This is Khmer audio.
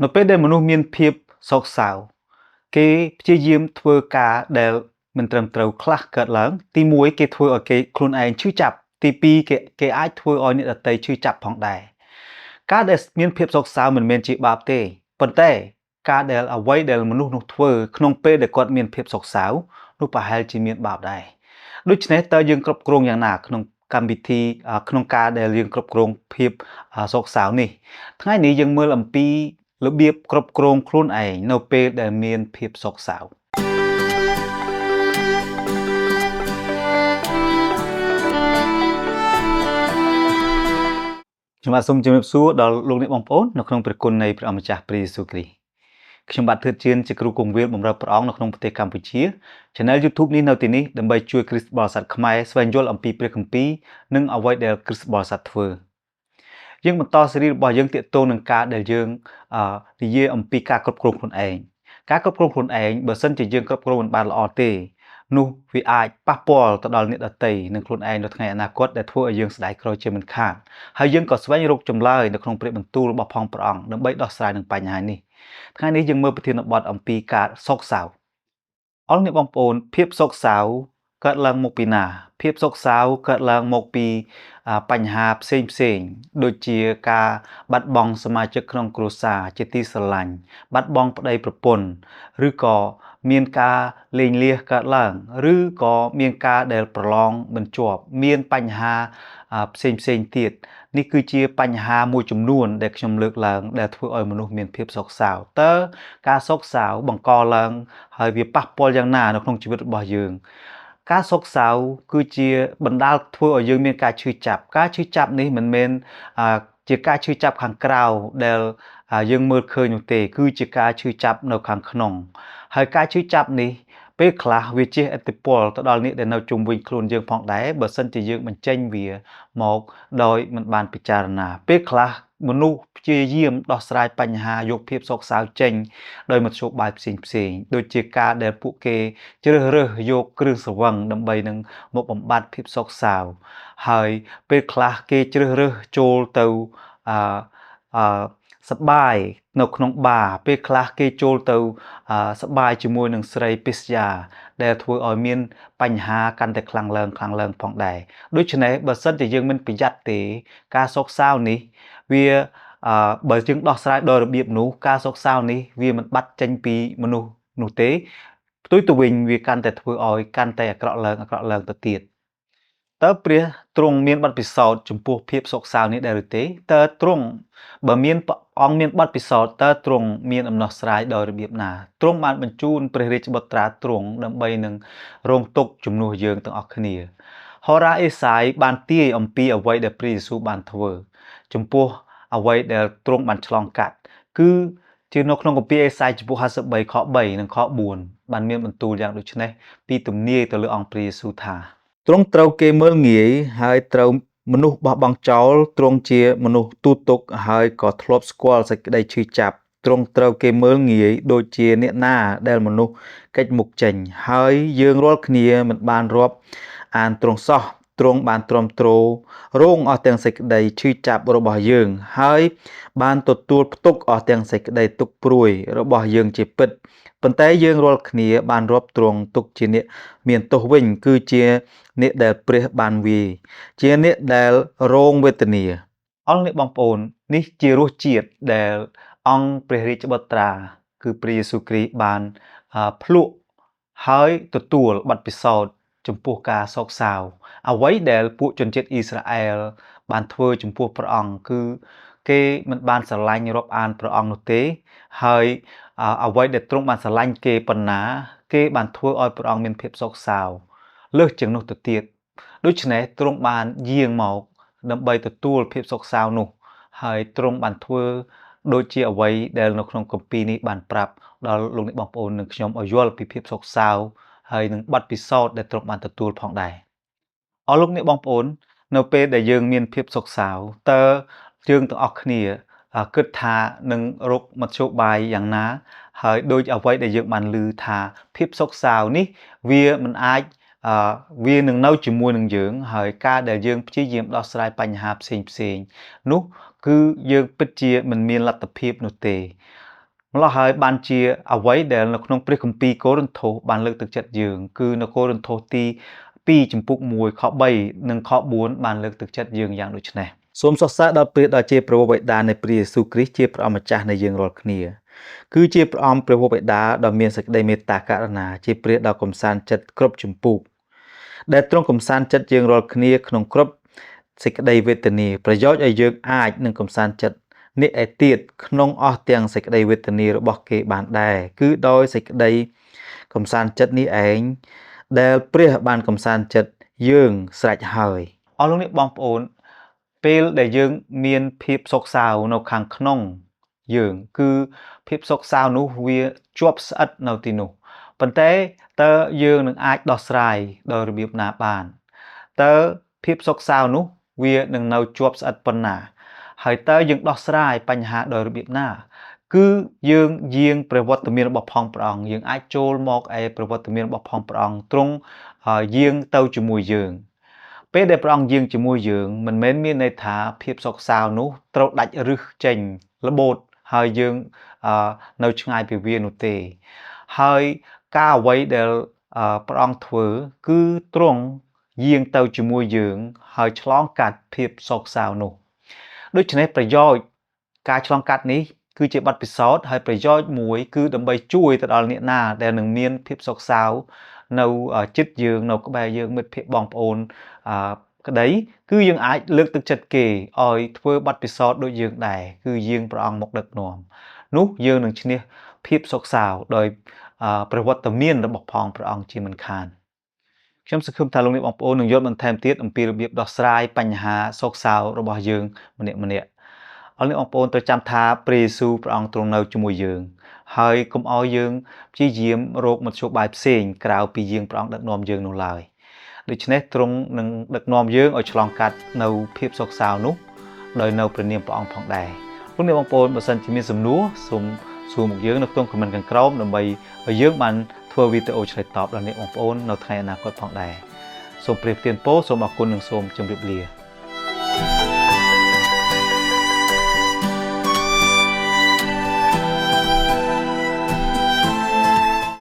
នៅពេលដែលមនុស្សមានភាពសោកសៅគេព្យាយាមធ្វើការដែលមិនត្រឹមត្រូវខ្លះកើតឡើងទី1គេធ្វើឲ្យគេខ្លួនឯងឈឺចាប់ទី2គេអាចធ្វើឲ្យអ្នកដទៃឈឺចាប់ផងដែរការដែលមានភាពសោកសៅមិនមែនជាបាបទេប៉ុន្តែការដែលអ្វីដែលមនុស្សនោះធ្វើក្នុងពេលដែលគាត់មានភាពសោកសៅនោះប្រហែលជាមានបាបដែរដូច្នេះតើយើងគ្រប់គ្រងយ៉ាងណាក្នុងកម្មវិធីក្នុងការដែលយើងគ្រប់គ្រងភាពសោកសៅនេះថ្ងៃនេះយើងមើលអំពីរបៀបគ្រប់គ្រងខ្លួនឯងនៅពេលដែលមានភាពសោកសៅខ្ញុំបាទសូមជម្រាបសួរដល់លោកអ្នកបងប្អូននៅក្នុងព្រះគុណនៃព្រះអម្ចាស់ព្រះយេស៊ូវគ្រីស្ទខ្ញុំបាទធឿតជឿនជាគ្រូគង្វាលបម្រើព្រះអង្គនៅក្នុងប្រទេសកម្ពុជា Channel YouTube នេះនៅទីនេះដើម្បីជួយគ្រិស្តបរិស័ទខ្មែរស្វែងយល់អំពីព្រះគម្ពីរនិងអ្វីដែលគ្រិស្តបរិស័ទធ្វើយើងបន្តស៊េរីរបស់យើងទាក់ទងនឹងការដែលយើងនិយាយអំពីការគ្រប់គ្រងខ្លួនឯងការគ្រប់គ្រងខ្លួនឯងបើសិនជាយើងគ្រប់គ្រងមិនបានល្អទេនោះវាអាចប៉ះពាល់ទៅដល់អ្នកដទៃនិងខ្លួនឯងនៅថ្ងៃអនាគតដែលធ្វើឲ្យយើងស្ដាយក្រោយជាមិនខានហើយយើងក៏ស្វែងរកចម្លើយនៅក្នុងព្រះបន្ទូលរបស់ផងព្រះអង្គដើម្បីដោះស្រាយនឹងបញ្ហានេះថ្ងៃនេះយើងមើលប្រធានបទអំពីការសោកសៅអរអ្នកបងប្អូនភាពសោកសៅកើតឡើងមកពីណាភាពសោកសៅកើតឡើងមកពីបញ្ហាផ្សេងផ្សេងដូចជាការបាត់បង់សមាជិកក្នុងគ្រួសារជាទីស្រឡាញ់បាត់បង់ប្តីប្រពន្ធឬក៏មានការលែងលះកើតឡើងឬក៏មានការដែលប្រឡងមិនជាប់មានបញ្ហាផ្សេងផ្សេងទៀតនេះគឺជាបញ្ហាមួយចំនួនដែលខ្ញុំលើកឡើងដែលធ្វើឲ្យមនុស្សមានភាពសោកសៅតើការសោកសៅបង្កឡើងហើយវាប៉ះពាល់យ៉ាងណានៅក្នុងជីវិតរបស់យើងការសោកសៅគឺជាបណ្ដាលធ្វើឲ្យយើងមានការឈឺចាប់ការឈឺចាប់នេះមិនមែនជាការឈឺចាប់ខាងក្រៅដែលយើងមើលឃើញនោះទេគឺជាការឈឺចាប់នៅខាងក្នុងហើយការឈឺចាប់នេះពេលខ្លះវាជះឥទ្ធិពលទៅដល់អ្នកដែលនៅជុំវិញខ្លួនយើងផងដែរបើសិនជាយើងបញ្ចេញវាមកដោយមិនបានពិចារណាពេលខ្លះមនុស្សព្យាយាមដោះស្រាយបញ្ហាយកភាពសោកសៅចេញដោយមធ្យោបាយផ្សេងផ្សេងដូចជាការដែលពួកគេជ្រើសរើសយកគ្រឿងស្រវឹងដើម្បីនឹងមកបំបត្តិភាពសោកសៅហើយពេលខ្លះគេជ្រើសរើសចូលទៅអឺសប្បាយនៅក្នុងបារពេលខ្លះគេចូលទៅសប្បាយជាមួយនឹងស្រីពេស្យាដែលធ្វើឲ្យមានបញ្ហាកាន់តែខ្លាំងឡើងខ្លាំងឡើងផងដែរដូច្នេះបើសិនជាយើងមិនប្រយ័ត្នទេការសោកសៅនេះវាបើយើងដោះស្រាយដោយរបៀបនោះការសោកសៅនេះវាមិនបាត់ចេញពីមនុស្សនោះទេផ្ទុយទៅវិញវាកាន់តែធ្វើឲ្យកាន់តែអាក្រក់ឡើងអាក្រក់ឡើងទៅទៀតតើព្រះទ្រង់មានបទពិសោធន៍ចំពោះភាពសោកសៅនេះដែរឬទេតើទ្រង់បើមានព្រះអង្គមានបទពិសោធន៍តើទ្រង់មានដំណោះស្រាយដោយរបៀបណាទ្រង់បានបញ្ជូនព្រះរាជបុត្រាទ្រង់ដើម្បីនឹងរងទុក្ខជំនួសយើងទាំងអស់គ្នាហោរាអេសាយបានទាយអំពីអ្វីដែលព្រះយេស៊ូវបានធ្វើចំពោះអ្វីដែលទ្រង់បានឆ្លងកាត់គឺជានៅក្នុងគម្ពីរអេសាយចំពោះ53ខ3និងខ4បានមានបន្ទូលយ៉ាងដូចនេះពីទំនាយទៅលើអង្គព្រះយេស៊ូវថាទ្រង់ត្រូវគេមើលងាយហើយត្រូវមនុស្សបោះបង់ចោលទ្រង់ជាមនុស្សទូទុក្ខហើយក៏ធ្លាប់ស្គាល់សេចក្តីឈឺចាប់ទ្រង់ត្រូវគេមើលងាយដូចជាអ្នកណាដែលមនុស្សកិច្ចមុខចេញហើយយើងរាល់គ្នាមិនបានរាប់អានទ្រង់សោះទ្រង់បានទ្រាំទ្ររងអស់ទាំងសេចក្តីឈឺចាប់របស់យើងហើយបានទទួលផ្ទុកអស់ទាំងសេចក្តីទុក្ខព្រួយរបស់យើងជាពិតប៉ុន្តែយើងរាល់គ្នាបានរាប់ទ្រង់ទុកជាអ្នកមានទោសវិញគឺជាអ្នកដែលព្រះបានវាយជាអ្នកដែលរងវេទនាអរអ្នកបងប្អូននេះជារសជាតិដែលអង្គព្រះរាជបុត្រាគឺព្រះយេស៊ូវគ្រីស្ទបានភ្លក់ហើយទទួលបទពិសោធន៍ចំពោះការសោកសៅអ្វីដែលពួកជនជាតិអ៊ីស្រាអែលបានធ្វើចំពោះព្រះអង្គគឺគេមិនបានស្រឡាញ់រាប់អានព្រះអង្គនោះទេហើយអ្វីដែលទ្រង់បានស្រឡាញ់គេប៉ុណ្ណាគេបានធ្វើឲ្យព្រះអង្គមានភាពសោកសៅលើសជាងនោះទៅទៀតដូច្នេះទ្រង់បានយាងមកដើម្បីទទួលភាពសោកសៅនោះហើយទ្រង់បានធ្វើដូចជាអ្វីដែលនៅក្នុងគម្ពីរនេះបានប្រាប់ដល់លោកអ្នកបងប្អូននិងខ្ញុំឲ្យយល់ពីភាពសោកសៅហើយនឹងបទពិសោធន៍ដែលទ្រង់បានទទួលផងដែរអរលោកអ្នកបងប្អូននៅពេលដែលយើងមានភាពសោកសៅតើយើងទាំងអស់គ្នាគិតថានឹងរកមធ្យោបាយយ៉ាងណាហើយដូចអ្វីដែលយើងបានឮថាភាពសោកសៅនេះវាមិនអាចវានឹងនៅជាមួយនឹងយើងហើយការដែលយើងព្យាយាមដោះស្រាយបញ្ហាផ្សេងផ្សេងនោះគឺយើងពិតជាមិនមានលទ្ធភាពនោះទេ ម្ល៉េះហើយបានជាអ្វីដែលនៅក្នុងព្រះគម្ពីរកូរិនថូសបានលើកទឹកចិត្តយើងគឺនៅកូរិនថូសទី2ជំពូក1ខ3និងខ4បានលើកទឹកចិត្តយើងយ៉ាងដូចនេះសូមសរសើរដល់ព្រះដ៏ជាព្រះបិតានៃព្រះយេស៊ូវគ្រីស្ទជាព្រះអម្ចាស់នៃយើងរាល់គ្នាគឺជាព្រះអង្គព្រះបិតាដ៏មានសេចក្តីមេត្តាករុណាជាព្រះដ៏កំសាន្តចិត្តគ្រប់ជំពូកដែលទ្រង់កំសាន្តចិត្តយើងរាល់គ្នាក្នុងគ្រប់សេចក្តីវេទនាប្រយោជន៍ឲ្យយើងអាចនឹងកំសាន្តចិត្តនេះឯទៀតក្នុងអស់ទាំងសេចក្តីវេទនារបស់គេបានដែរគឺដោយសេចក្តីកំសាន្តចិត្តនេះឯងដែលព្រះបានកំសាន្តចិត្តយើងស្រេចហើយអស់លោកនេះបងប្អូនពេលដែលយើងមានភាពសោកសៅនៅខាងក្នុងយើងគឺភាពសោកសៅនោះវាជាប់ស្អិតនៅទីនោះប៉ុន្តែតើយើងនឹងអាចដោះស្រាយដោយរបៀបណាបានតើភាពសោកសៅនោះវានឹងនៅជាប់ស្អិតប៉ុណ្ណាហើយតើយើងដោះស្រាយបញ្ហាដោយរបៀបណាគឺយើងយាងព្រះវត្តមានរបស់ផងព្រះអង្គយើងអាចចូលមកឯព្រះវត្តមានរបស់ផងព្រះអង្គទ្រង់យាងទៅជាមួយយើងពេលដែលព្រះអង្គយាងជាមួយយើងមិនមែនមានន័យថាភាពសោកសៅនោះត្រូវដាច់រឹសចេញរបូតហើយយើងនៅឆ្ងាយពីវានោះទេហើយការអ្វីដែលព្រះអង្គធ្វើគឺទ្រង់យាងទៅជាមួយយើងហើយឆ្លងកាត់ភាពសោកសៅនោះដូច្នេះប្រយោជន៍ការឆ្លងកាត់នេះគឺជាបទពិសោធន៍ហើយប្រយោជន៍មួយគឺដើម្បីជួយទៅដល់អ្នកណាដែលនឹងមានភាពសោកសៅនៅចិត្តយើងនៅក្បែរយើងមិត្តភក្តិបងប្អូនក្តីគឺយើងអាចលើកទឹកចិត្តគេឲ្យធ្វើបទពិសោធន៍ដូចយើងដែរគឺយាងព្រះអង្គមកដឹកនាំនោះយើងនឹងឈ្នះភាពសោកសៅដោយព្រះវត្តមានរបស់ផងព្រះអង្គជាមិនខានខ្ញុំសង្ឃឹមថាលោកអ្នកបងប្អូននឹងយល់បន្ថែមទៀតអំពីរបៀបដោះស្រាយបញ្ហាសោកសៅរបស់យើងម្នាក់ម្នាក់អរលោកបងប្អូនត្រូវចាំថាព្រះយេស៊ូវព្រះអង្គទ្រង់នៅជាមួយយើងហើយកុំឲ្យយើងព្យាយាមរកមធ្យោបាយផ្សេងក្រៅពីយាងព្រះអង្គដឹកនាំយើងនោះឡើយដូច្នេះទ្រង់នឹងដឹកនាំយើងឲ្យឆ្លងកាត់នៅភាពសោកសៅនោះដោយនៅព្រះនាមព្រះអង្គផងដែរលោកអ្នកបងប្អូនបើសិនជាមានសំណួរសូមសួរមកយើងនៅក្នុង comment ខាងក្រោមដើម្បីឲ្យយើងបានធ្វើវីដេអូឆ្លើយតបដល់អ្នកបងប្អូននៅថ្ងៃអនាគតផងដែរសូមព្រះទានពរសូមអរគុណនិងសូមជម្រាបលា។